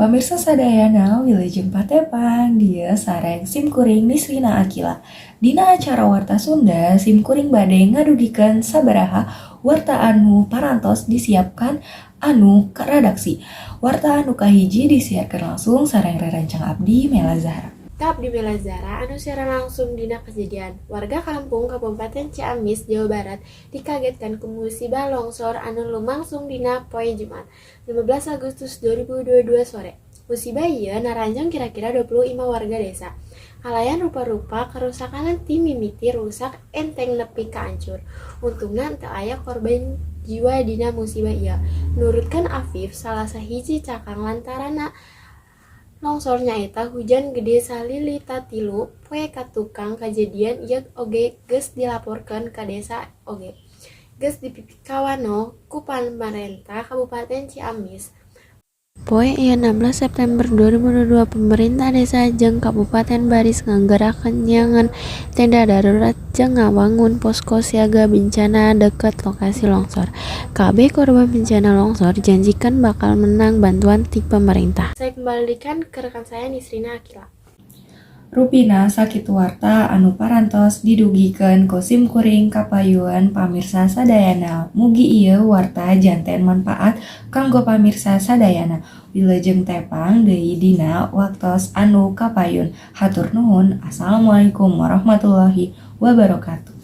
Pamirsa sadayana, wilujeng patepang dieu sareng simkuring Nisrina Akila. Dina acara Warta Sunda, simkuring bade ngadugikeun sabaraha warta anu parantos disiapkan anu redaksi. Warta anu kahiji disiarkan langsung sareng rerencang abdi, Mela Zahra. Tap di Mela Zahra anu siaran langsung dina kejadian. Warga kampung Kabupaten Ciamis, Jawa Barat, dikagetkan ku musibah longsor anu lumangsung dina poe Jumat, 15 Agustus 2022 sore. Musibah ieu naranjang kira-kira 20 imah warga desa. Kalayan rupa-rupa kerusakan, ti mimiti rusak enteng nepi ka ancur. Untungna teu aya korban jiwa dina musibah ieu. Nurutkeun Afif, salah sahiji cakang, lantaranna longsor nyaeta hujan gede salilita 3 poe ka tukang. Kajadian ieu oge geus dilaporkeun ka desa oge geus dipikawanoh ku pamarentah Kabupaten Ciamis. Poe ieu, 16 September 2022, pemerintah desa jeung kabupaten baris ngagerakeun nyiangan tenda darurat jeung ngawangun posko siaga bencana deket lokasi longsor. Kabeh korban bencana longsor janjikan bakal menang bantuan ti pemerintah. Saya kembalikan ke rekan saya, Nisrina Akila. Rupina sakitu warta anu parantos didugikeun ku simkuring kapayun pamirsa sadayana. Mugi ieu warta janten manfaat kanggo pamirsa sadayana. Wilujeng tepang deui dina waktos anu kapayun. Hatur nuhun. Assalamualaikum warahmatullahi wabarakatuh.